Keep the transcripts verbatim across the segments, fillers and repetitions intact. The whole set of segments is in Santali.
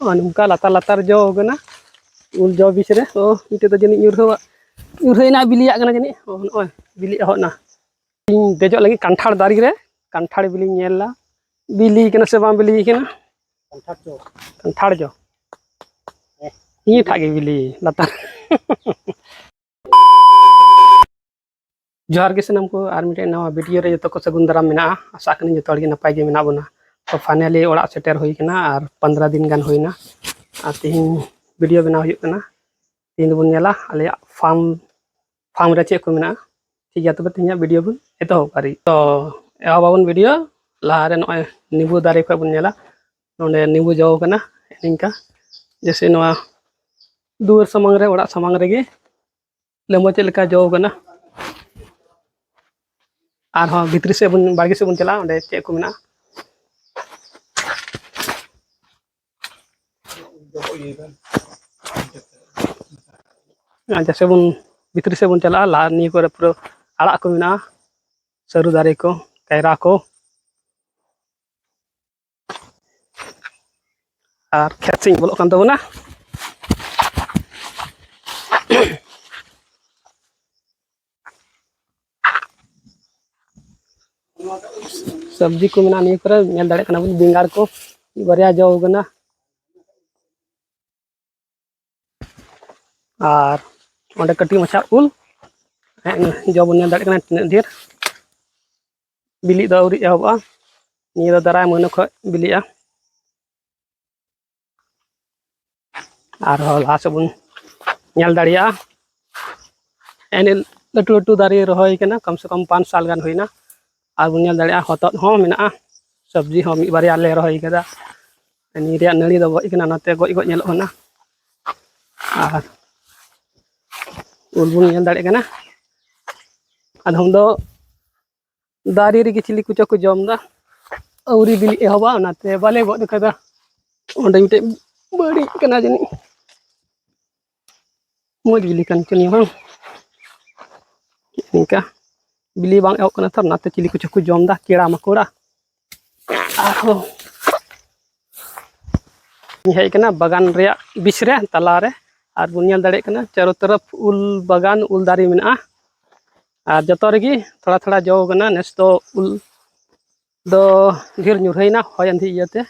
ᱱᱚᱝᱠᱟ ᱞᱟᱛᱟᱨ ᱞᱟᱛᱟᱨ ᱡᱚ ᱠᱟᱱᱟ ᱩᱞ ᱡᱚ ᱵᱤᱪ ᱨᱮ᱾ ᱚ, ᱢᱤᱫᱴᱮᱡ ᱫᱚ ᱡᱟᱹᱱᱤᱡ ᱧᱩᱨᱦᱟᱹᱣᱟᱜ, ᱧᱩᱨᱦᱟᱹᱭᱮᱱᱟ, ᱵᱤᱞᱤᱭᱟᱜ ᱠᱟᱱᱟ ᱡᱟᱹᱱᱤᱡ᱾ ᱚ, ᱱᱚᱜᱼᱚᱭ ᱵᱤᱞᱤ ᱮᱦᱚᱵ ᱮᱱᱟ᱾ ᱤᱧ ᱫᱮᱡᱚᱜ ᱞᱟᱹᱜᱤᱫ ᱠᱟᱱᱴᱷᱟᱲ ᱫᱟᱨᱮ ᱨᱮ, ᱠᱟᱱᱴᱷᱟᱲ ᱵᱤᱞᱤᱧ ᱧᱮᱞ ᱫᱟ, ᱵᱤᱞᱤ ᱠᱟᱱᱟ ᱥᱮ ᱵᱟᱝ ᱵᱤᱞᱤ ᱠᱟᱱᱟ᱾ ᱠᱟᱱᱴᱷᱟᱲ ᱡᱚ᱾ ᱠᱟᱱᱴᱷᱟᱲ ᱡᱚ᱾ ᱦᱮᱸ᱾ ᱤᱧ ᱴᱷᱟᱜ ᱜᱮ ᱵᱤᱞᱤ ᱞᱟᱛᱟᱨ᱾ ᱡᱚᱦᱟᱨ ᱜᱮ ᱥᱟᱱᱟᱢ ᱠᱚ, ᱟᱨ ᱢᱤᱫᱴᱮᱱ ᱱᱟᱣᱟ ᱵᱷᱤᱰᱤᱭᱳ ᱨᱮ ᱡᱚᱛᱚ ᱠᱚ ᱥᱟᱹᱜᱩᱱ ᱫᱟᱨᱟᱢ ᱢᱮᱱᱟᱜᱼᱟ᱾ ᱟᱥᱟᱜ ᱠᱟᱹᱱᱟᱹᱧ ᱡᱚᱛᱚ ᱦᱚᱲ ᱜᱮ ᱱᱟᱯᱟᱭ ᱜᱮ ᱢᱮᱱᱟᱜ ᱵᱚᱱᱟ᱾ ᱛᱚ finally ᱚᱲᱟᱜ ᱥᱮᱴᱮᱨ ᱦᱩᱭ ᱠᱟᱱᱟ, ᱟᱨ ᱯᱚᱱᱫᱽᱨᱚ ᱫᱤᱱ ᱜᱟᱱ ᱦᱩᱭᱱᱟ, ᱟᱨ ᱛᱮᱦᱮᱧ ᱵᱷᱤᱰᱤᱭᱳ ᱵᱮᱱᱟᱣ ᱦᱩᱭᱩᱜ ᱠᱟᱱᱟ᱾ ᱛᱮᱦᱮᱧ ᱫᱚᱵᱚᱱ ᱧᱮᱞᱟ ᱟᱞᱮᱭᱟᱜ ᱯᱷᱟᱨᱢ, ᱯᱷᱟᱨᱢ ᱨᱮ ᱪᱮᱫ ᱠᱚ ᱢᱮᱱᱟᱜᱼᱟ᱾ ᱴᱷᱤᱠ ᱜᱮᱭᱟ, ᱛᱚᱵᱮ ᱛᱮᱦᱮᱧᱟᱜ ᱵᱷᱤᱰᱤᱭᱳ ᱵᱚᱱ ᱮᱛᱚᱦᱚᱵ ᱠᱟᱜᱼᱟ᱾ ᱛᱚ ᱮᱦᱚᱵᱟᱵᱚᱱ ᱵᱷᱤᱰᱤᱭᱳ ᱞᱟᱦᱟᱨᱮ ᱱᱚᱜᱼᱚᱭ ᱱᱤᱵᱩ ᱫᱟᱨᱮ ᱠᱷᱚᱡ ᱵᱚᱱ ᱧᱮᱞᱟ᱾ ᱱᱚᱸᱰᱮ ᱱᱤᱵᱩ ᱡᱚ ᱠᱟᱱᱟ ᱱᱤᱝᱠᱟ, ᱡᱮᱭᱥᱮ ᱱᱚᱣᱟ ᱫᱩᱣᱟᱹᱨ ᱥᱟᱢᱟᱝ ᱨᱮ, ᱚᱲᱟᱜ ᱥᱟᱢᱟᱝ ᱨᱮᱜᱮ ᱞᱮᱢᱵᱚ ᱪᱮᱫ ᱞᱮᱠᱟ ᱡᱚ ᱠᱟᱱᱟ᱾ ᱟᱨᱦᱚᱸ ᱵᱷᱤᱛᱨᱤ ᱥᱮᱫ ᱵᱚᱱ, ᱵᱟᱲᱜᱮ ᱥᱮᱫ ᱵᱚᱱ ᱪᱟᱞᱟᱜᱼᱟ, ᱚᱸᱰᱮ ᱪᱮᱫ ᱠᱚ ᱢᱮᱱᱟᱜᱼᱟ᱾ ᱟᱨ ᱡᱮᱭᱥᱮ ᱵᱚᱱ ᱵᱷᱤᱛᱨᱤ ᱥᱮᱫ ᱵᱚᱱ ᱪᱟᱞᱟᱜᱼᱟ, ᱞᱟᱦᱟ ᱱᱤᱭᱟᱹ ᱠᱚᱨᱮ ᱯᱩᱨᱟᱹ ᱟᱲᱟᱜ ᱠᱚ ᱢᱮᱱᱟᱜᱼᱟ, ᱥᱟᱹᱨᱩ ᱫᱟᱨᱮ ᱠᱚ, ᱠᱟᱭᱨᱟ ᱠᱚ᱾ ᱟᱨ ᱠᱷᱮᱛ ᱥᱮᱫ ᱤᱧ ᱵᱚᱞᱚᱜ ᱠᱟᱱ ᱛᱟᱵᱚᱱᱟ᱾ ᱥᱚᱵᱽᱡᱤ ᱠᱚ ᱢᱮᱱᱟᱜᱼᱟ ᱱᱤᱭᱟᱹ ᱠᱚᱨᱮ, ᱧᱮᱞ ᱫᱟᱲᱮᱭᱟᱜ ᱠᱟᱱᱟ ᱵᱚᱱ, ᱵᱮᱸᱜᱟᱲ ᱠᱚ ᱢᱤᱫ ᱵᱟᱨᱭᱟ ᱡᱚ ᱠᱟᱱᱟ᱾ ᱟᱨ ᱚᱸᱰᱮ ᱠᱟᱹᱴᱤᱡ ᱢᱟᱪᱷᱟ ᱩᱞ, ᱦᱮᱸ, ᱡᱚ ᱵᱚᱱ ᱧᱮᱞ ᱫᱟᱲᱮᱭᱟᱜ ᱠᱟᱱᱟ ᱛᱤᱱᱟᱹᱜ ᱰᱷᱮᱨ᱾ ᱵᱤᱞᱤᱜ ᱫᱚ ᱟᱹᱣᱨᱤ ᱮᱦᱚᱵᱚᱜᱼᱟ, ᱱᱤᱭᱟᱹ ᱫᱚ ᱫᱟᱨᱟᱭ ᱢᱟᱹᱦᱱᱟᱹ ᱠᱷᱚᱱ ᱵᱤᱞᱤᱜᱼᱟ᱾ ᱟᱨᱦᱚᱸ ᱞᱟᱦᱟ ᱥᱮᱫ ᱵᱚᱱ ᱧᱮᱞ ᱫᱟᱲᱮᱭᱟᱜᱼᱟ, ᱮᱱᱮ ᱞᱟᱹᱴᱩ ᱞᱟᱹᱴᱩ ᱫᱟᱨᱮ ᱨᱚᱦᱚᱭ ᱠᱟᱱᱟ, ᱠᱚᱢ ᱥᱮ ᱠᱚᱢ ᱯᱟᱸᱪ ᱥᱟᱞ ᱜᱟᱱ ᱦᱩᱭᱱᱟ᱾ ᱟᱨ ᱵᱚᱱ ᱧᱮᱞ ᱫᱟᱲᱮᱭᱟᱜᱼᱟ, ᱦᱚᱛᱚᱫ ᱦᱚᱸ ᱢᱮᱱᱟᱜᱼᱟ, ᱥᱚᱵᱽᱡᱤ ᱦᱚᱸ ᱢᱤᱫ ᱵᱟᱨᱭᱟ ᱞᱮ ᱨᱚᱦᱚᱭ ᱠᱟᱫᱟ᱾ ᱱᱤᱭᱟᱹ ᱨᱮᱭᱟᱜ ᱱᱟᱹᱲᱤ ᱫᱚ ᱜᱚᱡ ᱠᱟᱱᱟ, ᱚᱱᱟᱛᱮ ᱜᱚᱡ ᱜᱚᱡ ᱧᱮᱞᱚᱜ ᱠᱟᱱᱟ᱾ ᱟᱨ ᱩᱞ ᱵᱚᱱ ᱧᱮᱞ ᱫᱟᱲᱮᱭᱟᱜ ᱠᱟᱱᱟ, ᱟᱫᱚᱢ ᱫᱚ ᱫᱟᱨᱮ ᱨᱮᱜᱮ ᱪᱤᱞᱤ ᱠᱚᱪᱚ ᱠᱚ ᱡᱚᱢ ᱫᱟ, ᱟᱹᱣᱨᱤ ᱵᱤᱞᱤ ᱮᱦᱚᱵᱟ, ᱚᱱᱟᱛᱮ ᱵᱟᱞᱮ ᱜᱚᱫ ᱠᱟᱫᱟ᱾ ᱚᱸᱰᱮ ᱢᱤᱫᱴᱮᱡ ᱵᱟᱹᱲᱤᱡ ᱠᱟᱱᱟ ᱡᱟᱹᱱᱤᱡ, ᱢᱚᱡᱽ ᱵᱤᱞᱤ ᱠᱟᱱ ᱪᱚ ᱱᱤᱭᱟᱹ ᱦᱚᱸ᱾ ᱱᱤᱝᱠᱟ ᱵᱤᱞᱤ ᱵᱟᱝ ᱮᱦᱚᱵ ᱠᱟᱱᱟ ᱛᱚ, ᱚᱱᱟᱛᱮ ᱪᱤᱞᱤ ᱠᱚᱪᱚ ᱠᱚ ᱡᱚᱢ ᱫᱟ, ᱠᱮᱲᱟ ᱢᱟᱠᱚᱲᱟ᱾ ᱟᱨᱦᱚᱸ ᱤᱧ ᱦᱮᱡ ᱟᱠᱟᱱᱟ ᱵᱟᱜᱟᱱ ᱨᱮᱭᱟᱜ ᱵᱤᱪ ᱨᱮ, ᱛᱟᱞᱟ ᱨᱮ, ᱟᱨ ᱵᱚᱱ ᱧᱮᱞ ᱫᱟᱲᱮᱭᱟᱜ ᱠᱟᱱᱟ ᱪᱟᱨᱚ ᱛᱚᱨᱚᱯ ᱩᱞ ᱵᱟᱜᱟᱱ, ᱩᱞ ᱫᱟᱨᱮ ᱢᱮᱱᱟᱜᱼᱟ᱾ ᱟᱨ ᱡᱚᱛᱚ ᱨᱮᱜᱮ ᱛᱷᱚᱲᱟ ᱛᱷᱚᱲᱟ ᱡᱚ ᱠᱟᱱᱟ᱾ ᱱᱮᱥ ᱫᱚ ᱩᱞ ᱫᱚ ᱰᱷᱮᱨ ᱧᱩᱨᱦᱟᱹᱭᱮᱱᱟ ᱦᱚᱭ ᱟᱸᱫᱷᱤ ᱤᱭᱟᱹᱛᱮ,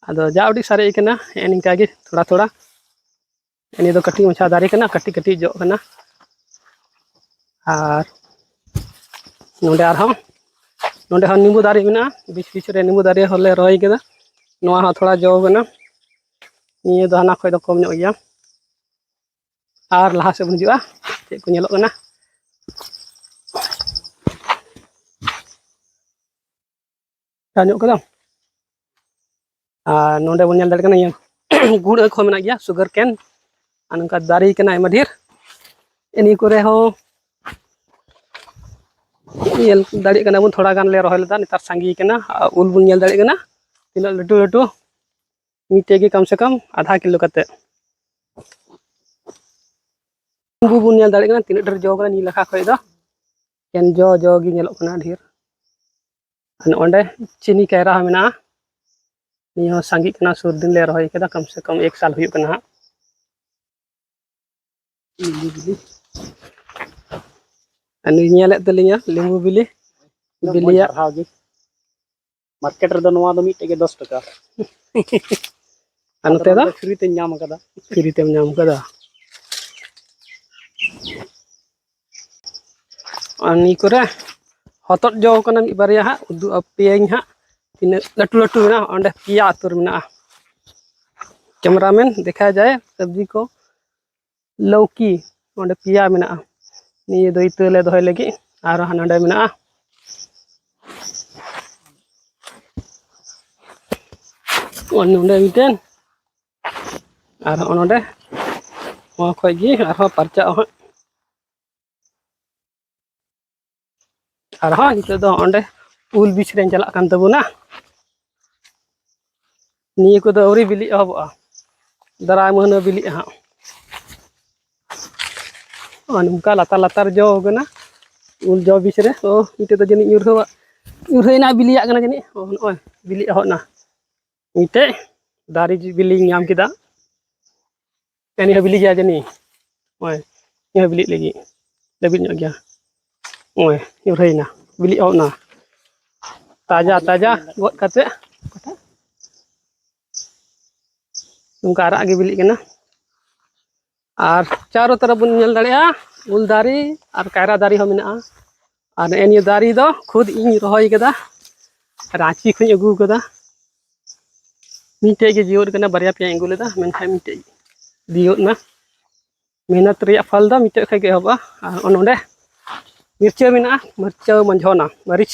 ᱟᱫᱚ ᱡᱟ ᱩᱰᱤᱡ ᱥᱟᱨᱮᱡ ᱠᱟᱱᱟ ᱱᱮᱜᱼᱮ ᱱᱤᱝᱠᱟ ᱜᱮ ᱛᱷᱚᱲᱟ ᱛᱷᱚᱲᱟ᱾ ᱱᱤᱭᱟᱹ ᱫᱚ ᱠᱟᱹᱴᱤᱡ ᱢᱟᱪᱷᱟ ᱫᱟᱨᱮ ᱠᱟᱱᱟ, ᱠᱟᱹᱴᱤᱡ ᱠᱟᱹᱴᱤᱡ ᱡᱚᱜ ᱠᱟᱱᱟ᱾ ᱟᱨ ᱱᱚᱰᱮ ᱟᱨᱦᱚᱸ, ᱱᱚᱰᱮ ᱦᱚᱸ ᱱᱤᱢᱵᱩ ᱫᱟᱨᱮ ᱢᱮᱱᱟᱜᱼᱟ, ᱵᱤᱪ ᱵᱤᱪ ᱨᱮ ᱱᱤᱢᱵᱩ ᱫᱟᱨᱮ ᱦᱚᱸᱞᱮ ᱨᱚᱦᱚᱭ ᱠᱟᱫᱟ᱾ ᱱᱚᱣᱟ ᱦᱚᱸ ᱛᱷᱚᱲᱟ ᱡᱚ ᱠᱟᱱᱟ, ᱱᱤᱭᱟᱹ ᱫᱚ ᱦᱟᱱᱟ ᱠᱷᱚᱡ ᱫᱚ ᱠᱚᱢ ᱧᱚᱜ ᱜᱮᱭᱟ᱾ ᱟᱨ ᱞᱟᱦᱟ ᱥᱮᱫ ᱵᱚᱱ ᱦᱤᱡᱩᱜᱼᱟ, ᱪᱮᱫ ᱠᱚ ᱧᱮᱞᱚᱜ ᱠᱟᱱᱟ᱾ ᱧᱚᱜ ᱠᱟᱫᱟ᱾ ᱟᱨ ᱱᱚᱰᱮ ᱵᱚᱱ ᱧᱮᱞ ᱫᱟᱲᱮᱭᱟᱜ ᱠᱟᱱᱟ ᱤᱭᱟᱹ ᱜᱩᱲ ᱟᱹᱠᱷ ᱦᱚᱸ ᱢᱮᱱᱟᱜ ᱜᱮᱭᱟ, ᱥᱩᱜᱟᱨ ᱠᱮᱱ᱾ ᱟᱨ ᱱᱚᱝᱠᱟ ᱫᱟᱨᱮ ᱠᱟᱱᱟ ᱟᱭᱢᱟ ᱰᱷᱮᱨ᱾ ᱱᱤᱭᱟᱹ ᱠᱚᱨᱮ ᱦᱚᱸ ᱧᱮᱞ ᱫᱟᱲᱮᱭᱟᱜ ᱠᱟᱱᱟ ᱵᱚᱱ, ᱛᱷᱚᱲᱟ ᱜᱟᱱ ᱞᱮ ᱨᱚᱦᱚᱭ ᱞᱮᱫᱟ, ᱱᱮᱛᱟᱨ ᱥᱟᱸᱜᱮ ᱠᱟᱱᱟ᱾ ᱟᱨ ᱩᱞ ᱵᱚᱱ ᱧᱮᱞ ᱫᱟᱲᱮᱭᱟᱜ ᱠᱟᱱᱟ ᱛᱤᱱᱟᱹᱜ ᱞᱟᱹᱴᱩ ᱞᱟᱹᱴᱩ, ᱢᱤᱫᱴᱮᱡ ᱜᱮ ᱠᱚᱢ ᱥᱮ ᱠᱚᱢ ᱟᱫᱷᱟ ᱠᱤᱞᱳ ᱠᱟᱛᱮ᱾ ᱱᱤᱢᱵᱩ ᱵᱚᱱ ᱧᱮᱞ ᱫᱟᱲᱮᱭᱟᱜ ᱠᱟᱱᱟ ᱛᱤᱱᱟᱹᱜ ᱰᱷᱮᱨ ᱡᱚ ᱠᱟᱱᱟ ᱱᱤᱭᱟᱹ ᱞᱟᱠᱷᱟ ᱠᱷᱚᱡ ᱫᱚ, ᱮᱠᱮᱱ ᱡᱚ ᱡᱚ ᱜᱮ ᱧᱮᱞᱚᱜ ᱠᱟᱱᱟ ᱰᱷᱮᱨ᱾ ᱟᱨ ᱱᱚᱰᱮ ᱪᱤᱱᱤ ᱠᱟᱭᱨᱟ ᱦᱚᱸ ᱢᱮᱱᱟᱜᱼᱟ᱾ ᱱᱤᱭᱟᱹ ᱦᱚᱸ ᱥᱟᱸᱜᱮᱜ ᱠᱟᱱᱟ, ᱥᱩᱨ ᱫᱤᱱ ᱞᱮ ᱨᱚᱦᱚᱭ ᱠᱮᱫᱟ, ᱠᱚᱢ ᱥᱮ ᱠᱚᱢ ᱮᱠ ᱥᱟᱞ ᱦᱩᱭᱩᱜ ᱠᱟᱱᱟ ᱦᱟᱸᱜ᱾ ᱞᱤᱵᱩ ᱵᱤᱞᱤ᱾ ᱟᱨ ᱱᱩᱭ ᱧᱮᱞᱮᱫ ᱛᱟᱹᱞᱤᱧᱟ ᱞᱤᱵᱩ ᱵᱤᱞᱤ, ᱢᱚᱡᱽ ᱵᱤᱞᱤᱭᱟᱜ᱾ ᱵᱟᱲᱦᱟᱣ ᱜᱮ᱾ ᱢᱟᱨᱠᱮᱴ ᱨᱮᱫᱚ ᱱᱚᱣᱟ ᱫᱚ ᱢᱤᱫᱴᱮᱡ ᱜᱮ ᱫᱚᱥ ᱴᱟᱠᱟ᱾ ᱟᱨ ᱱᱚᱛᱮ ᱫᱚ ᱯᱷᱨᱤ ᱛᱮᱧ ᱧᱟᱢ ᱠᱟᱫᱟ᱾ ᱯᱷᱨᱤ ᱛᱮᱢ ᱧᱟᱢ ᱠᱟᱫᱟ᱾ ᱟᱨ ᱱᱤᱭᱟᱹ ᱠᱚᱨᱮ ᱦᱚᱛᱚᱫ ᱡᱚ ᱠᱟᱱᱟ ᱢᱤᱫ ᱵᱟᱨᱭᱟ ᱦᱟᱸᱜ, ᱩᱫᱩᱜ ᱟᱯᱮᱭᱟᱹᱧ ᱦᱟᱸᱜ ᱛᱤᱱᱟᱹᱜ ᱞᱟᱹᱴᱩ ᱞᱟᱹᱴᱩ ᱢᱮᱱᱟᱜᱼᱟ᱾ ᱚᱸᱰᱮ ᱯᱮᱭᱟ ᱟᱛᱩᱨ ᱢᱮᱱᱟᱜᱼᱟ᱾ ᱠᱮᱢᱨᱟᱢᱮᱱ ᱫᱮᱠᱷᱟᱭ ᱡᱟᱭ ᱥᱚᱵᱽᱡᱤ ᱠᱚ, ᱞᱟᱹᱣᱠᱤ ᱚᱸᱰᱮ ᱯᱮᱭᱟ ᱢᱮᱱᱟᱜᱼᱟ᱾ ᱱᱤᱭᱟᱹ ᱫᱚ ᱤᱛᱟᱹ ᱞᱮ ᱫᱚᱦᱚᱭ ᱞᱟᱹᱜᱤᱫ᱾ ᱟᱨ ᱦᱟᱸᱜ ᱱᱚᱰᱮ ᱢᱮᱱᱟᱜᱼᱟ, ᱱᱚᱜᱼᱚᱭ ᱱᱚᱰᱮ ᱢᱤᱫᱴᱮᱱ, ᱟᱨ ᱦᱚᱸᱜᱼᱚ ᱱᱚᱰᱮ, ᱱᱚᱣᱟ ᱠᱷᱚᱡ ᱜᱮ ᱟᱨᱦᱚᱸ ᱯᱟᱨᱪᱟᱜᱼᱟ ᱦᱟᱸᱜ᱾ ᱟᱨᱦᱚᱸ ᱱᱤᱛᱚᱜ ᱫᱚ ᱚᱸᱰᱮ ᱩᱞ ᱵᱤᱪ ᱨᱮᱧ ᱪᱟᱞᱟᱜ ᱠᱟᱱ ᱛᱟᱵᱚᱱᱟ᱾ ᱱᱤᱭᱟᱹ ᱠᱚᱫᱚ ᱟᱹᱣᱨᱤ ᱵᱤᱞᱤ ᱮᱦᱚᱵᱚᱜᱼᱟ, ᱫᱟᱨᱟᱭ ᱢᱟᱹᱦᱱᱟᱹ ᱵᱤᱞᱤᱜᱼᱟ ᱦᱟᱸᱜ᱾ ᱟᱨ ᱱᱚᱝᱠᱟ ᱞᱟᱛᱟᱨ ᱞᱟᱛᱟᱨ ᱡᱚ ᱠᱟᱱᱟ ᱩᱞ ᱡᱚ ᱵᱤᱪ ᱨᱮ᱾ ᱚ, ᱢᱤᱫᱴᱮᱡ ᱫᱚ ᱡᱟᱹᱱᱤᱡ ᱧᱩᱨᱦᱟᱹᱣᱟᱜ, ᱧᱩᱨᱦᱟᱹᱭᱮᱱᱟ, ᱵᱤᱞᱤᱭᱟᱜ ᱠᱟᱱᱟ ᱡᱟᱹᱱᱤᱡ᱾ ᱚ, ᱱᱚᱜᱼᱚᱭ ᱵᱤᱞᱤ ᱮᱦᱚᱵ ᱮᱱᱟ ᱢᱤᱫᱴᱮᱡ᱾ ᱫᱟᱨᱮ ᱵᱤᱞᱤᱧ ᱧᱟᱢ ᱠᱮᱫᱟ᱾ ᱮ, ᱱᱤᱭᱟᱹ ᱦᱚᱸ ᱵᱤᱞᱤ ᱜᱮᱭᱟ ᱡᱟᱹᱱᱤᱡ᱾ ᱱᱚᱜᱼᱚᱭ, ᱱᱤᱭᱟᱹ ᱦᱚᱸ ᱵᱤᱞᱤᱜ ᱞᱟᱹᱜᱤᱫ, ᱞᱟᱹᱵᱤᱫ ᱧᱚᱜ ᱜᱮᱭᱟ᱾ ᱱᱚᱜᱼᱚᱭ, ᱧᱩᱨᱦᱟᱹᱭᱮᱱᱟ, ᱵᱤᱞᱤ ᱮᱦᱚᱵ ᱮᱱᱟ᱾ ᱛᱟᱡᱟ ᱛᱟᱡᱟ ᱜᱚᱫ ᱠᱟᱛᱮ ᱱᱚᱝᱠᱟ ᱟᱨᱟᱜ ᱜᱮ ᱵᱤᱞᱤᱜ ᱠᱟᱱᱟ᱾ ᱟᱨ ᱪᱟᱨᱚ ᱛᱚᱨᱚᱯ ᱵᱚᱱ ᱧᱮᱞ ᱫᱟᱲᱮᱭᱟᱜᱼᱟ, ᱩᱞ ᱫᱟᱨᱮ ᱟᱨ ᱠᱟᱭᱨᱟ ᱫᱟᱨᱮ ᱦᱚᱸ ᱢᱮᱱᱟᱜᱼᱟ᱾ ᱟᱨ ᱱᱮᱜᱼᱮ ᱱᱤᱭᱟᱹ ᱫᱟᱨᱮ ᱫᱚ ᱠᱷᱩᱫ ᱤᱧ ᱨᱚᱦᱚᱭ ᱠᱟᱫᱟ, ᱨᱟᱸᱪᱤ ᱠᱷᱚᱱᱤᱧ ᱟᱹᱜᱩ ᱠᱟᱫᱟ᱾ ᱢᱤᱫᱴᱮᱡ ᱜᱮ ᱡᱤᱣᱮᱫ ᱠᱟᱱᱟ, ᱵᱟᱨᱭᱟ ᱯᱮᱭᱟᱧ ᱟᱹᱜᱩ ᱞᱮᱫᱟ, ᱢᱮᱱᱠᱷᱟᱱ ᱢᱤᱫᱴᱮᱡ ᱡᱤᱣᱮᱫ ᱮᱱᱟ᱾ ᱢᱮᱦᱱᱚᱛ ᱨᱮᱭᱟᱜ ᱯᱷᱚᱞ ᱫᱚ ᱢᱤᱫᱴᱮᱡ ᱠᱷᱚᱱ ᱜᱮ ᱮᱦᱚᱵᱚᱜᱼᱟ᱾ ᱟᱨ ᱱᱚᱰᱮ ᱢᱤᱨᱪᱟᱹ ᱢᱮᱱᱟᱜᱼᱟ, ᱢᱤᱨᱪᱟᱹ ᱢᱟᱸᱡᱷᱚᱱᱟ, ᱢᱟᱹᱨᱤᱪ᱾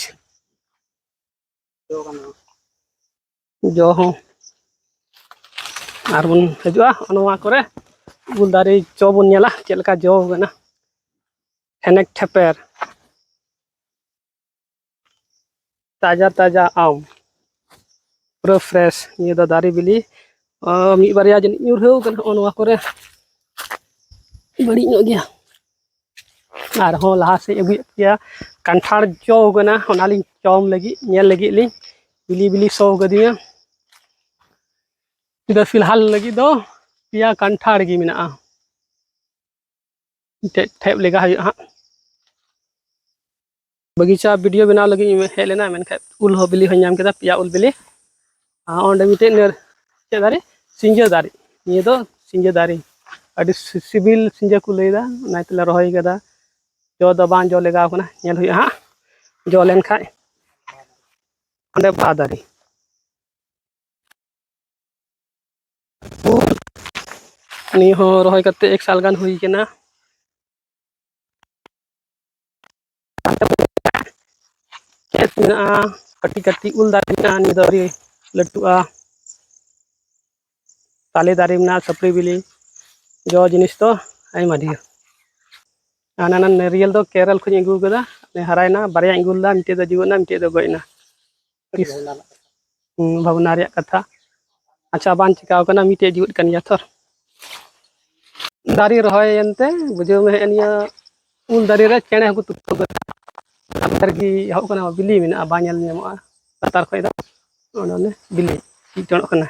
ᱡᱚ ᱦᱚᱸ᱾ ᱟᱨ ᱵᱚᱱ ᱦᱤᱡᱩᱜᱼᱟ ᱱᱚᱣᱟ ᱠᱚᱨᱮ, ᱩᱞ ᱫᱟᱨᱮ ᱡᱚ ᱵᱚᱱ ᱧᱮᱞᱟ, ᱪᱮᱫ ᱞᱮᱠᱟ ᱡᱚ ᱠᱟᱱᱟ᱾ ᱦᱮᱱᱮᱠ ᱴᱷᱮᱯᱮᱨ, ᱛᱟᱡᱟ ᱛᱟᱡᱟ ᱟᱢ, ᱯᱩᱨᱟᱹ fresh᱾ ᱱᱤᱭᱟᱹ ᱫᱚ ᱫᱟᱨᱮ ᱵᱤᱞᱤ, ᱚ, ᱢᱤᱫ ᱵᱟᱨᱭᱟ ᱡᱟᱹᱱᱤᱡ ᱧᱩᱨᱦᱟᱹᱣ ᱠᱟᱱᱟ ᱱᱚᱜᱼᱚ ᱱᱚᱣᱟ ᱠᱚᱨᱮ, ᱵᱟᱹᱲᱤᱡ ᱧᱚᱜ ᱜᱮᱭᱟ᱾ ᱟᱨᱦᱚᱸ ᱞᱟᱦᱟ ᱥᱮᱫ ᱟᱹᱜᱩᱭᱮᱫ ᱯᱮᱭᱟ, ᱠᱟᱱᱴᱷᱟᱲ ᱡᱚ ᱠᱟᱱᱟ, ᱚᱱᱟᱞᱤᱧ ᱡᱚᱢ ᱞᱟᱹᱜᱤᱫ, ᱧᱮᱞ ᱞᱟᱹᱜᱤᱫ ᱞᱤᱧ, ᱵᱤᱞᱤ ᱵᱤᱞᱤ ᱥᱚ ᱠᱟᱫᱤᱧᱟ᱾ ᱱᱤᱛᱚᱜ ᱯᱷᱤᱞᱦᱟᱞ ᱞᱟᱹᱜᱤᱫ ᱫᱚ ᱯᱮᱭᱟ ᱠᱟᱱᱴᱷᱟᱲ ᱜᱮ ᱢᱮᱱᱟᱜᱼᱟ᱾ ᱢᱤᱫᱴᱮᱡ ᱴᱷᱮᱵ ᱞᱮᱠᱟ ᱦᱩᱭᱩᱜᱼᱟ ᱦᱟᱸᱜ᱾ ᱵᱟᱜᱤᱪᱟ video ᱵᱮᱱᱟᱣ ᱞᱟᱹᱜᱤᱫ ᱤᱧ ᱦᱮᱡ ᱞᱮᱱᱟ, ᱢᱮᱱᱠᱷᱟᱱ ᱩᱞ ᱦᱚᱸ ᱵᱤᱞᱤ ᱦᱚᱸᱧ ᱧᱟᱢ ᱠᱮᱫᱟ, ᱯᱮᱭᱟ ᱩᱞ ᱵᱤᱞᱤ᱾ ᱟᱨ ᱚᱸᱰᱮ ᱢᱤᱫᱴᱮᱡ ᱱᱟᱹᱨ-, ᱪᱮᱫ ᱫᱟᱨᱮ? ᱥᱤᱸᱡᱟᱹ ᱫᱟᱨᱮ᱾ ᱱᱤᱭᱟᱹ ᱫᱚ ᱥᱤᱸᱡᱟᱹ ᱫᱟᱨᱮ, ᱟᱹᱰᱤ ᱥᱤ-, ᱥᱤᱵᱤᱞ ᱥᱤᱸᱡᱟᱹ ᱠᱚ ᱞᱟᱹᱭᱫᱟ, ᱚᱱᱟ ᱛᱮᱞᱮ ᱨᱚᱦᱚᱭ ᱠᱟᱫᱟ᱾ ᱡᱚ ᱫᱚ ᱵᱟᱝ ᱡᱚ ᱞᱮᱜᱟᱣ ᱠᱟᱱᱟ, ᱧᱮᱞ ᱦᱩᱭᱩᱜᱼᱟ ᱦᱟᱸᱜ ᱡᱚ ᱞᱮᱱᱠᱷᱟᱡ᱾ ᱚᱸᱰᱮ ᱵᱟᱦᱟ ᱫᱟᱨᱮ᱾ ᱱᱤᱭᱟᱹ ᱦᱚᱸ ᱨᱚᱦᱚᱭ ᱠᱟᱛᱮ ᱮᱠ ᱥᱟᱞ ᱜᱟᱱ ᱦᱩᱭ ᱠᱟᱱᱟ᱾ ᱪᱮᱫ ᱢᱮᱱᱟᱜᱼᱟ? ᱠᱟᱹᱴᱤᱡ ᱠᱟᱹᱴᱤᱡ ᱩᱞ ᱫᱟᱨᱮ ᱢᱮᱱᱟᱜᱼᱟ, ᱱᱤᱭᱟᱹ ᱫᱚ ᱟᱹᱣᱨᱤ ᱞᱟᱹᱴᱩᱜᱼᱟ᱾ ᱛᱟᱞᱮ ᱫᱟᱨᱮ ᱢᱮᱱᱟᱜᱼᱟ, ᱥᱟᱹᱯᱲᱤ ᱵᱤᱞᱤ, ᱡᱚ ᱡᱤᱱᱤᱥ ᱫᱚ ᱟᱭᱢᱟ ᱰᱷᱮᱨ᱾ ᱟᱨ ᱦᱟᱱᱟ ᱱᱟᱨᱤᱭᱮᱞ ᱫᱚ ᱠᱮᱨᱚᱞ ᱠᱷᱚᱱᱤᱧ ᱟᱹᱜᱩ ᱠᱟᱫᱟ, ᱦᱟᱨᱟᱭᱮᱱᱟ, ᱵᱟᱨᱭᱟᱧ ᱟᱹᱜᱩ ᱞᱮᱫᱟ, ᱢᱤᱫᱴᱮᱡ ᱫᱚ ᱡᱤᱣᱮᱫ ᱮᱱᱟ, ᱢᱤᱫᱴᱮᱡ ᱫᱚ ᱜᱚᱡ ᱮᱱᱟ᱾ ᱛᱤᱥ? ᱦᱩᱸ, ᱵᱷᱟᱵᱽᱱᱟ ᱨᱮᱭᱟᱜ ᱠᱟᱛᱷᱟ᱾ ᱟᱪᱪᱷᱟ, ᱵᱟᱝ ᱪᱤᱠᱟᱣ ᱠᱟᱱᱟ, ᱢᱤᱫᱴᱮᱡ ᱡᱤᱣᱮᱫ ᱠᱟᱱ ᱜᱮᱭᱟ ᱛᱷᱚᱨ᱾ ᱫᱟᱨᱮ ᱨᱚᱦᱚᱭᱮᱱ ᱛᱮ ᱵᱩᱡᱷᱟᱹᱣ ᱢᱮ, ᱦᱮᱸ, ᱱᱤᱭᱟᱹ ᱩᱞ ᱫᱟᱨᱮ ᱨᱮ ᱪᱮᱬᱮ ᱦᱚᱸᱠᱚ ᱛᱩᱠᱟᱹ ᱠᱟᱱᱟ᱾ ᱞᱟᱛᱟᱨ ᱨᱮᱜᱮ ᱮᱦᱚᱵ ᱠᱟᱱᱟ, ᱵᱤᱞᱤ ᱢᱮᱱᱟᱜᱼᱟ, ᱵᱟᱝ ᱧᱮᱞ ᱧᱟᱢᱚᱜᱼᱟ᱾ ᱞᱟᱛᱟᱨ ᱠᱷᱚᱡ ᱫᱚ ᱚᱱᱮ ᱚᱱᱮ ᱵᱤᱞᱤ ᱪᱤᱠ ᱴᱚᱬᱚᱜ ᱠᱟᱱᱟ᱾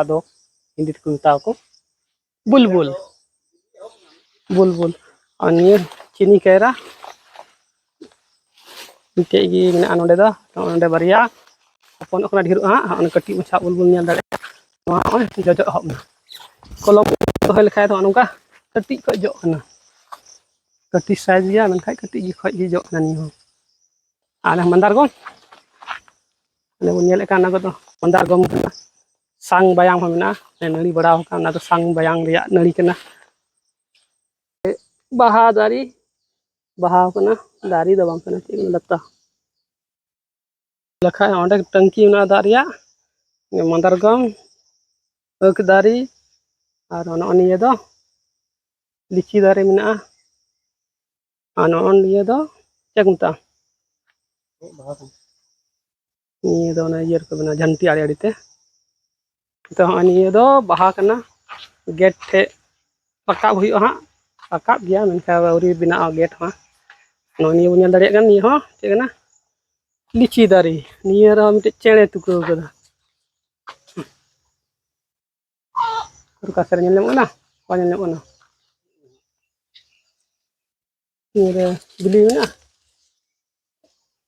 ᱟᱫᱚ ᱦᱤᱱᱫᱤ ᱛᱮᱠᱚ ᱢᱮᱛᱟᱣ ᱠᱚ ᱵᱩᱞᱵᱩᱞ᱾ ᱵᱩᱞᱵᱩᱞ᱾ ᱟᱨ ᱱᱤᱭᱟᱹ ᱪᱤᱱᱤ ᱠᱟᱭᱨᱟ ᱢᱤᱫᱴᱮᱡ ᱜᱮ ᱢᱮᱱᱟᱜᱼᱟ ᱱᱚᱸᱰᱮ ᱫᱚ᱾ ᱱᱚᱜᱼᱚ ᱱᱚᱸᱰᱮ ᱵᱟᱨᱭᱟ ᱦᱚᱯᱚᱱᱚᱜ ᱠᱟᱱᱟ, ᱰᱷᱮᱨᱚᱜᱼᱟ ᱦᱟᱸᱜ᱾ ᱦᱚᱸᱜᱼᱚ ᱱᱚᱣᱟ ᱠᱟᱹᱴᱤᱡ ᱢᱟᱪᱷᱟ ᱩᱞ ᱵᱚᱱ ᱧᱮᱞ ᱫᱟᱲᱮᱭᱟᱜᱼᱟ᱾ ᱱᱚᱣᱟ ᱱᱚᱜᱼᱚᱭ ᱡᱚᱡᱚ ᱮᱦᱚᱵ ᱮᱱᱟ᱾ ᱠᱚᱞᱚᱢ ᱫᱚᱦᱚᱭ ᱞᱮᱠᱷᱟᱡ ᱫᱚ ᱱᱚᱜᱼᱚ ᱱᱚᱝᱠᱟ ᱠᱟᱹᱴᱤᱡ ᱠᱷᱚᱡ ᱡᱚᱜ ᱠᱟᱱᱟ᱾ ᱠᱟᱹᱴᱤᱡ ᱥᱟᱭᱤᱡ ᱜᱮᱭᱟ, ᱢᱮᱱᱠᱷᱟᱡ ᱠᱟᱹᱴᱤᱡ ᱜᱮ ᱠᱷᱚᱡ ᱜᱮ ᱡᱚᱜ ᱠᱟᱱᱟ ᱱᱤᱭᱟᱹ ᱦᱚᱸ᱾ ᱟᱨ ᱢᱟᱱᱫᱟᱨ ᱜᱚᱢ, ᱚᱱᱮ ᱵᱚᱱ ᱧᱮᱞᱮᱫ ᱠᱟᱱ, ᱚᱱᱟ ᱠᱚᱫᱚ ᱢᱟᱱᱫᱟᱨ ᱜᱚᱢ ᱠᱟᱱᱟ᱾ ᱥᱟᱝ ᱵᱟᱭᱟᱢ ᱦᱚᱸ ᱢᱮᱱᱟᱜᱼᱟ, ᱱᱟᱹᱲᱤ ᱵᱟᱲᱟᱣ ᱟᱠᱟᱱ, ᱚᱱᱟ ᱫᱚ ᱥᱟᱝ ᱵᱟᱭᱟᱢ ᱨᱮᱭᱟᱜ ᱱᱟᱹᱲᱤ ᱠᱟᱱᱟ᱾ ᱵᱟᱦᱟ ᱫᱟᱨᱮ, ᱵᱟᱦᱟᱣ ᱠᱟᱱᱟ, ᱫᱟᱨᱮ ᱫᱚ ᱵᱟᱝ ᱠᱟᱱᱟ, ᱪᱮᱫ ᱠᱟᱱᱟ, ᱞᱟᱛᱟ᱾ ᱞᱮᱠᱷᱟᱡ ᱚᱸᱰᱮ ᱴᱟᱹᱝᱠᱤ ᱢᱮᱱᱟᱜᱼᱟ ᱫᱟᱜ ᱨᱮᱭᱟᱜ, ᱢᱟᱫᱟᱨᱜᱚᱢ, ᱟᱹᱠ ᱫᱟᱨᱮ, ᱟᱨ ᱱᱚᱜᱼᱚ ᱱᱤᱭᱟᱹ ᱫᱚ ᱞᱤᱪᱤ ᱫᱟᱨᱮ ᱢᱮᱱᱟᱜᱼᱟ᱾ ᱟᱨ ᱱᱚᱜᱼᱚ ᱱᱤᱭᱟᱹ ᱫᱚ ᱪᱮᱫ ᱠᱚ ᱢᱮᱛᱟᱜᱼᱟ? ᱱᱤᱭᱟᱹ ᱫᱚ ᱚᱱᱟ ᱤᱭᱟᱹ ᱨᱮᱠᱚ ᱵᱮᱱᱟᱣᱟ, ᱡᱷᱟᱹᱱᱴᱤ ᱟᱲᱮ ᱟᱲᱮ ᱛᱮ᱾ ᱱᱤᱛᱚᱜ ᱦᱚᱸᱜᱼᱚᱭ ᱱᱤᱭᱟᱹ ᱫᱚ ᱵᱟᱦᱟ ᱠᱟᱱᱟ, ᱜᱮᱴ ᱴᱷᱮᱡ ᱨᱟᱠᱟᱵ ᱦᱩᱭᱩᱜᱼᱟ ᱦᱟᱸᱜ, ᱨᱟᱠᱟᱵ ᱜᱮᱭᱟ, ᱢᱮᱱᱠᱷᱟᱱ ᱟᱹᱣᱨᱤ ᱵᱮᱱᱟᱜᱼᱟ ᱜᱮᱴ ᱦᱚᱸ᱾ ᱱᱚᱜᱼᱚᱭ ᱱᱤᱭᱟᱹ ᱵᱚᱱ ᱧᱮᱞ ᱫᱟᱲᱮᱭᱟᱜ ᱠᱟᱱ, ᱱᱤᱭᱟᱹ ᱦᱚᱸ ᱪᱮᱫ ᱠᱟᱱᱟ? ᱞᱤᱪᱤ ᱫᱟᱨᱮ᱾ ᱱᱤᱭᱟᱹ ᱨᱮᱦᱚᱸ ᱢᱤᱫᱴᱮᱡ ᱪᱮᱬᱮ ᱛᱩᱠᱟᱹᱣ ᱠᱟᱫᱟ᱾ ᱚᱠᱟ ᱥᱮᱫ ᱨᱮ ᱧᱮᱞ ᱧᱟᱢᱚᱜ ᱠᱟᱱᱟ? ᱵᱟᱝ ᱧᱮᱞ ᱧᱟᱢᱚᱜ ᱠᱟᱱᱟ᱾ ᱱᱤᱭᱟᱹ ᱨᱮ ᱵᱤᱞᱤ ᱢᱮᱱᱟᱜᱼᱟ?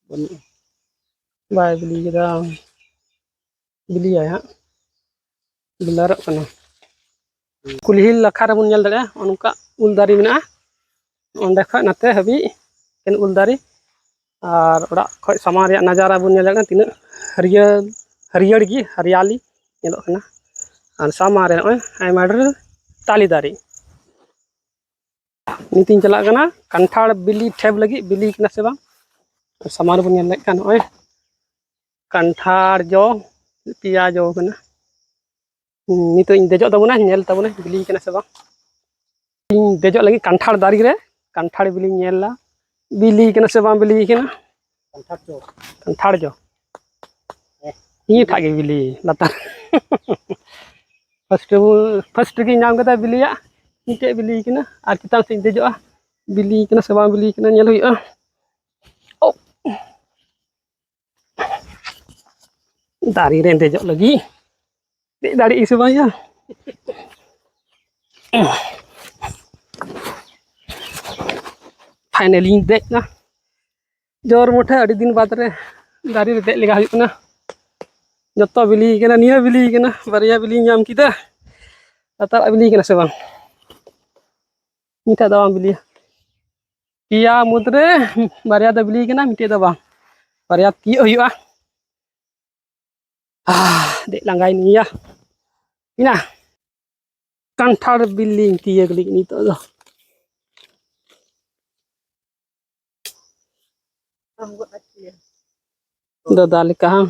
ᱵᱟᱹᱱᱩᱜᱼᱟ᱾ ᱵᱟᱭ ᱵᱤᱞᱤ ᱠᱟᱫᱟ᱾ ᱵᱤᱞᱤᱭᱟᱭ ᱦᱟᱸᱜ᱾ ᱵᱤᱞᱟᱨᱚᱜ ᱠᱟᱱᱟ᱾ ᱠᱩᱞᱦᱤ ᱞᱟᱠᱷᱟ ᱨᱮᱵᱚᱱ ᱧᱮᱞ ᱫᱟᱲᱮᱭᱟᱜᱼᱟ, ᱚᱱᱠᱟ ᱩᱞ ᱫᱟᱨᱮ ᱢᱮᱱᱟᱜᱼᱟ᱾ ᱚᱸᱰᱮ ᱠᱷᱚᱡ ᱱᱟᱛᱮ ᱦᱟᱹᱵᱤᱡ ᱮᱠᱮᱱ ᱩᱞ ᱫᱟᱨᱮ᱾ ᱟᱨ ᱚᱲᱟᱜ ᱠᱷᱚᱡ ᱥᱟᱢᱟᱝ ᱨᱮᱭᱟᱜ ᱱᱟᱡᱟᱨᱟ ᱵᱚᱱ ᱧᱮᱞ ᱫᱟᱲᱮᱭᱟᱜ ᱠᱟᱱᱟ, ᱛᱤᱱᱟᱹᱜ ᱦᱟᱹᱨᱭᱟᱹᱲ, ᱦᱟᱹᱨᱭᱟᱹᱲ ᱜᱮ, ᱦᱟᱨᱤᱭᱟᱞᱤ ᱧᱮᱞᱚᱜ ᱠᱟᱱᱟ᱾ ᱟᱨ ᱥᱟᱢᱟᱝ ᱨᱮ ᱱᱚᱜᱼᱚᱭ ᱟᱭᱢᱟ ᱰᱷᱮᱨ ᱛᱟᱞᱮ ᱫᱟᱨᱮ᱾ ᱱᱤᱛᱤᱧ ᱪᱟᱞᱟᱜ ᱠᱟᱱᱟ ᱠᱟᱱᱴᱷᱟᱲ ᱵᱤᱞᱤ ᱴᱷᱮᱯ ᱞᱟᱹᱜᱤᱫ, ᱵᱤᱞᱤ ᱠᱟᱱᱟ ᱥᱮ ᱵᱟᱝ᱾ ᱥᱟᱢᱟᱝ ᱨᱮᱵᱚᱱ ᱧᱮᱞ ᱞᱮᱫ ᱠᱷᱟᱱ ᱱᱚᱜᱼᱚᱭ ᱠᱟᱱᱴᱷᱟᱲ ᱡᱚ ᱯᱮᱭᱟ ᱡᱚ ᱠᱟᱱᱟ᱾ ᱦᱩᱸ, ᱱᱤᱛᱚᱜ ᱤᱧ ᱫᱮᱡᱚᱜ ᱛᱟᱵᱚᱱᱟ, ᱧᱮᱞ ᱛᱟᱵᱚᱱᱟ ᱵᱤᱞᱤ ᱠᱟᱱᱟ ᱥᱮ ᱵᱟᱝ᱾ ᱤᱧ ᱫᱮᱡᱚᱜ ᱞᱟᱹᱜᱤᱫ ᱠᱟᱱᱴᱷᱟᱲ ᱫᱟᱨᱮ ᱨᱮ, ᱠᱟᱱᱴᱷᱟᱲ ᱵᱤᱞᱤᱧ ᱧᱮᱞᱟ, ᱵᱤᱞᱤ ᱠᱟᱱᱟ ᱥᱮ ᱵᱟᱝ ᱵᱤᱞᱤ ᱠᱟᱱᱟ᱾ ᱠᱟᱱᱴᱷᱟᱲ ᱡᱚ᱾ ᱠᱟᱱᱴᱷᱟᱲ ᱡᱚ᱾ ᱦᱮᱸ᱾ ᱱᱤᱭᱟᱹ ᱴᱟᱜ ᱜᱮ ᱵᱤᱞᱤ ᱞᱟᱛᱟᱨ᱾ ᱯᱷᱟᱥᱴ ᱨᱮᱵᱚ, ᱯᱷᱟᱥᱴ ᱨᱮᱜᱮᱧ ᱧᱟᱢ ᱠᱮᱫᱟ ᱵᱤᱞᱤᱭᱟᱜ, ᱢᱤᱫᱴᱮᱡ ᱵᱤᱞᱤ ᱠᱟᱱᱟ᱾ ᱟᱨ ᱪᱮᱛᱟᱱ ᱥᱮᱫ ᱤᱧ ᱫᱮᱡᱚᱜᱼᱟ, ᱵᱤᱞᱤ ᱠᱟᱱᱟ ᱥᱮ ᱵᱟᱝ ᱵᱤᱞᱤ ᱠᱟᱱᱟ ᱧᱮᱞ ᱦᱩᱭᱩᱜᱼᱟ᱾ ᱳ! ᱫᱟᱨᱮ ᱨᱮ ᱫᱮᱡᱚᱜ ᱞᱟᱹᱜᱤᱫ᱾ ᱫᱮᱡ ᱫᱟᱲᱮᱭᱟᱜ ᱥᱮ ᱵᱟᱝ ᱭᱟ? ᱯᱷᱟᱭᱱᱟᱞᱤᱧ ᱫᱮᱡ ᱮᱱᱟ᱾ ᱡᱳᱨ ᱢᱩᱴᱷᱟᱹ ᱟᱹᱰᱤ ᱫᱤᱱ ᱵᱟᱫᱽ ᱨᱮ ᱫᱟᱨᱮ ᱨᱮ ᱫᱮᱡ ᱞᱮᱜᱟ ᱦᱩᱭᱩᱜ ᱠᱟᱱᱟ᱾ ᱡᱚᱛᱚ ᱵᱤᱞᱤ ᱠᱟᱱᱟ, ᱱᱤᱭᱟᱹ ᱵᱤᱞᱤ ᱠᱟᱱᱟ, ᱵᱟᱨᱭᱟ ᱵᱤᱞᱤᱧ ᱧᱟᱢ ᱠᱮᱫᱟ᱾ ᱞᱟᱛᱟᱨᱟᱜ ᱵᱤᱞᱤ ᱠᱟᱱᱟ ᱥᱮ ᱵᱟᱝ? ᱢᱤᱫᱴᱟᱜ ᱫᱚ ᱵᱟᱝ ᱵᱤᱞᱤᱭᱟ᱾ ᱯᱮᱭᱟ ᱢᱩᱫᱽᱨᱮ ᱵᱟᱨᱭᱟ ᱫᱚ ᱵᱤᱞᱤ ᱠᱟᱱᱟ, ᱢᱤᱫᱴᱮᱡ ᱫᱚ ᱵᱟᱝ᱾ ᱵᱟᱨᱭᱟ ᱛᱤᱭᱳᱜ ᱦᱩᱭᱩᱜᱼᱟ᱾ ᱟᱦ, ᱫᱮᱡ ᱞᱟᱸᱜᱟᱭᱮᱱ ᱜᱮᱭᱟ᱾ ᱤᱱᱟ ᱠᱟᱱᱴᱷᱟᱲ ᱵᱤᱞᱤᱧ ᱛᱤᱭᱳᱜ ᱞᱟᱹᱜᱤᱫ ᱱᱤᱛᱚᱜ ᱫᱚ᱾ ᱫᱟᱫᱟ ᱞᱮᱠᱟ, ᱦᱟᱝ?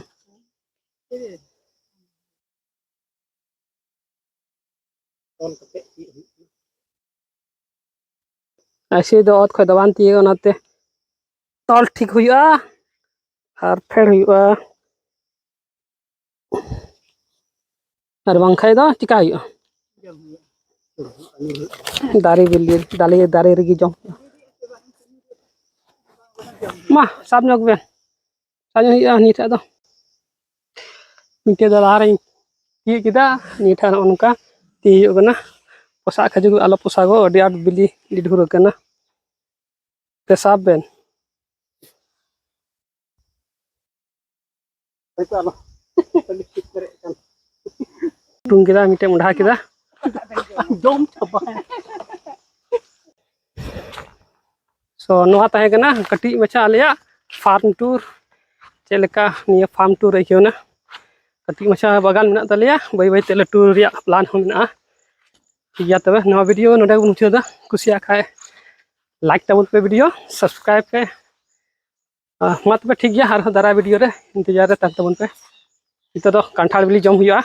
ᱟᱭᱥᱮ ᱫᱚ ᱚᱛ ᱠᱷᱚᱡ ᱫᱚ ᱵᱟᱝ ᱛᱤᱭᱳᱜᱚᱜᱼᱟ, ᱚᱱᱟᱛᱮ ᱛᱚᱞ ᱴᱷᱤᱠ ᱦᱩᱭᱩᱜᱼᱟ ᱟᱨ ᱯᱷᱮᱰ ᱦᱩᱭᱩᱜᱼᱟ᱾ ᱟᱨ ᱵᱟᱝᱠᱷᱟᱡ ᱫᱚ ᱪᱤᱠᱟ ᱦᱩᱭᱩᱜᱼᱟ? ᱫᱟᱨᱮ ᱵᱤᱞᱤ, ᱫᱟᱨᱮ, ᱫᱟᱨᱮ ᱨᱮᱜᱮ ᱡᱚᱢ ᱦᱩᱭᱩᱜᱼᱟ᱾ ᱢᱟ, ᱥᱟᱵ ᱧᱚᱜ ᱵᱮᱱ᱾ ᱥᱟᱵ ᱧᱚᱜ ᱦᱩᱭᱩᱜᱼᱟ ᱱᱤᱭᱟᱹ ᱴᱷᱮᱡ ᱫᱚ᱾ ᱢᱤᱫᱴᱮᱡ ᱫᱚ ᱞᱟᱦᱟ ᱨᱮᱧ ᱛᱤᱭᱳᱜ ᱠᱮᱫᱟ, ᱱᱤᱭᱟᱹ ᱴᱷᱮᱡ ᱱᱚᱜᱼᱚ ᱱᱚᱝᱠᱟ ᱛᱤᱭᱳᱜ ᱦᱩᱭᱩᱜ ᱠᱟᱱᱟ᱾ ᱯᱚᱥᱟᱜ ᱠᱷᱟᱹᱡᱩᱨ ᱟᱞᱚ ᱯᱚᱥᱟᱜᱚᱜ, ᱟᱹᱰᱤ ᱟᱸᱴ ᱵᱤᱞᱤ ᱰᱷᱤᱰᱷᱩᱨ ᱟᱠᱟᱱᱟ᱾ ᱛᱮ ᱥᱟᱵ ᱵᱮᱱ᱾ ᱦᱳᱭᱛᱳ ᱟᱞᱚ᱾ ᱴᱩᱝ ᱠᱮᱫᱟ, ᱢᱤᱫᱴᱮᱱ ᱢᱚᱰᱷᱟ ᱠᱮᱫᱟ᱾ ᱡᱚᱢ ᱪᱟᱵᱟ᱾ So, ᱱᱚᱣᱟ ᱛᱟᱦᱮᱸ ᱠᱟᱱᱟ ᱠᱟᱹᱴᱤᱡ ᱢᱟᱪᱷᱟ ᱟᱞᱮᱭᱟᱜ farm tour᱾ ᱪᱮᱫ ᱞᱮᱠᱟ ᱱᱤᱭᱟᱹ farm tour ᱟᱹᱭᱠᱟᱹᱣ ᱮᱱᱟ? ᱠᱟᱹᱴᱤᱡ ᱢᱟᱪᱷᱟ ᱵᱟᱜᱟᱱ ᱢᱮᱱᱟᱜ ᱛᱟᱞᱮᱭᱟ, ᱵᱟᱹᱭ ᱵᱟᱹᱭ ᱛᱮ ᱞᱟᱹᱴᱩ ᱨᱮᱭᱟᱜ plan ᱦᱚᱸ ᱢᱮᱱᱟᱜᱼᱟ᱾ ᱴᱷᱤᱠ ᱜᱮᱭᱟ, ᱛᱚᱵᱮ ᱱᱚᱣᱟ video ᱱᱚᱰᱮ ᱜᱮᱵᱚᱱ ᱢᱩᱪᱟᱹᱫᱟ᱾ ᱠᱩᱥᱤᱭᱟᱜ ᱠᱷᱟᱡ like ᱛᱟᱵᱚᱱ ᱯᱮ, video subscribe ᱯᱮ᱾ ᱟᱨ ᱢᱟ ᱛᱚᱵᱮ ᱴᱷᱤᱠ ᱜᱮᱭᱟ, ᱟᱨᱦᱚᱸ ᱫᱟᱨᱟᱭ video ᱨᱮ ᱤᱱᱛᱮᱡᱟᱨ ᱨᱮ ᱛᱟᱦᱮᱱ ᱛᱟᱵᱚᱱ ᱯᱮ᱾ ᱱᱤᱛᱚᱜ ᱫᱚ ᱠᱟᱱᱴᱷᱟᱲ ᱵᱤᱞᱤ ᱡᱚᱢ ᱦᱩᱭᱩᱜᱼᱟ᱾